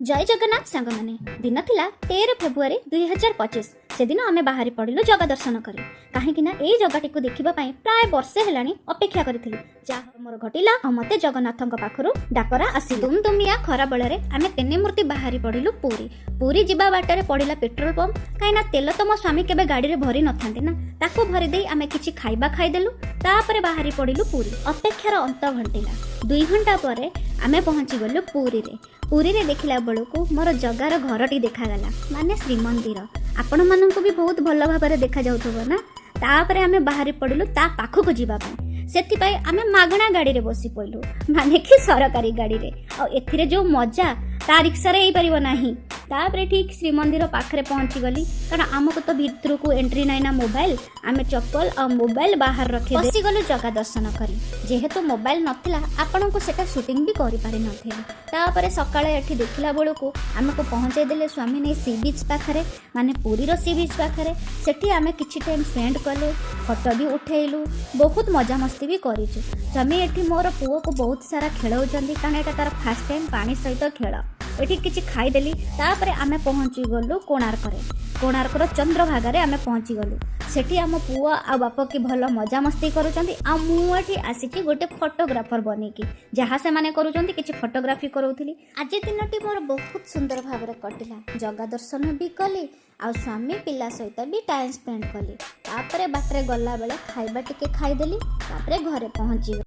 ଜୟ ଜଗନ୍ନାଥ ସାଙ୍ଗମାନେ। ଦିନ ଥିଲା 13 ଫେବୃଆରୀ 2025। ସେଦିନ ଆମେ ବାହାରି ପଡ଼ିଲୁ ଜଗା ଦର୍ଶନ କରି, କାହିଁକି ନା ଏଇ ଜଗାଟିକୁ ଦେଖିବା ପାଇଁ ପ୍ରାୟ ବର୍ଷେ ହେଲାଣି ଅପେକ୍ଷା କରିଥିଲି। ଯାହା ମୋର ଘଟିଲା ଆଉ ମତେ ଜଗନ୍ନାଥଙ୍କ ପାଖରୁ ଡାକରା ଆସିଲା। ଦୁମଦୁମିଆ ଖରାବେଳରେ ଆମେ ତିନି ମୂର୍ତ୍ତି ବାହାରି ପଡ଼ିଲୁ ପୁରୀ। ପୁରୀ ଯିବା ବାଟରେ ପଡ଼ିଲା ପେଟ୍ରୋଲ ପମ୍ପ, କାହିଁକିନା ତେଲ ତ ମୋ ସ୍ୱାମୀ କେବେ ଗାଡ଼ିରେ ଭରି ନଥାନ୍ତି ନା। ତାକୁ ଭରି ଦେଇ ଆମେ କିଛି ଖାଇବା ଖାଇଦେଲୁ। ତାପରେ ବାହାରି ପଡ଼ିଲୁ ପୁରୀ। ଅପେକ୍ଷାର ଅନ୍ତ ଘଟିଲା। 2 ଘଣ୍ଟା ପରେ ଆମେ ପହଞ୍ଚିଗଲୁ ପୁରୀରେ। ପୁରୀରେ ଦେଖିଲା ବେଳକୁ ମୋର ଜଗାର ଘରଟି ଦେଖାଗଲା, ମାନେ ଶ୍ରୀମନ୍ଦିର। ଆପଣମାନଙ୍କୁ ବି ବହୁତ ଭଲ ଭାବରେ ଦେଖାଯାଉଥିବ ନା? ତାପରେ ଆମେ ବାହାରି ପଡ଼ିଲୁ ତା ପାଖକୁ ଯିବା ପାଇଁ। ସେଥିପାଇଁ ଆମେ ମାଗଣା ଗାଡ଼ିରେ ବସି ପଡ଼ିଲୁ, ମାନେ କି ସରକାରୀ ଗାଡ଼ିରେ। ଆଉ ଏଥିରେ ଯେଉଁ ମଜା, ତା ରିକ୍ସାରେ ହେଇପାରିବ ନାହିଁ। ତାପରେ ଠିକ୍ ଶ୍ରୀମନ୍ଦିର ପାଖରେ ପହଞ୍ଚିଗଲି, କାରଣ ଆମକୁ ତ ଭିତରକୁ ଏଣ୍ଟ୍ରି ନାହିଁ ନା ମୋବାଇଲ। ଆମେ ଚପଲ ଆଉ ମୋବାଇଲ ବାହାରେ ରଖି ବସିଗଲୁ ଜଗା ଦର୍ଶନ କରି। ଯେହେତୁ ମୋବାଇଲ ନଥିଲା, ଆପଣଙ୍କୁ ସେଟା ସୁଟିଂ ବି କରିପାରିନଥିଲି। ତାପରେ ସକାଳେ ଏଠି ଦେଖିଲା ବେଳକୁ ଆମକୁ ପହଞ୍ଚାଇ ଦେଲେ ସ୍ୱାମୀ ନେଇ ସି ବିଚ୍ ପାଖରେ, ମାନେ ପୁରୀର ସି ବିଚ୍ ପାଖରେ। ସେଠି ଆମେ କିଛି ଟାଇମ୍ ସ୍ପେଣ୍ଡ କଲୁ, ଫଟୋ ବି ଉଠେଇଲୁ, ବହୁତ ମଜାମସ୍ତି ବି କରିଛୁ। ସ୍ୱାମୀ ଏଠି ମୋର ପୁଅକୁ ବହୁତ ସାରା ଖେଳଉଛନ୍ତି, କାରଣ ଏଇଟା ତାର ଫାର୍ଷ୍ଟ ଟାଇମ୍ ପାଣି ସହିତ ଖେଳ। ଏଠି କିଛି ଖାଇଦେଲି। ତାପରେ ଆମେ ପହଞ୍ଚିଗଲୁ କୋଣାର୍କରେ। କୋଣାର୍କର ଚନ୍ଦ୍ରଭାଗାରେ ଆମେ ପହଞ୍ଚିଗଲୁ। ସେଠି ଆମ ପୁଅ ଆଉ ବାପ କି ଭଲ ମଜାମସ୍ତି କରୁଛନ୍ତି, ଆଉ ମୁଁ ଏଠି ଆସିଛି ଗୋଟେ ଫଟୋଗ୍ରାଫର ବନେଇକି, ଯାହା ସେମାନେ କରୁଛନ୍ତି କିଛି ଫଟୋଗ୍ରାଫି କରାଉଥିଲି। ଆଜି ଦିନଟି ମୋର ବହୁତ ସୁନ୍ଦର ଭାବରେ କଟିଲା। ଜଗା ଦର୍ଶନ ବି କଲି ଆଉ ସ୍ୱାମୀ ପିଲା ସହିତ ବି ଟାଇମ୍ ସ୍ପେଣ୍ଡ କଲି। ତାପରେ ବାଟରେ ଗଲାବେଳେ ଖାଇବା ଟିକେ ଖାଇଦେଲି। ତାପରେ ଘରେ ପହଞ୍ଚିଗଲି।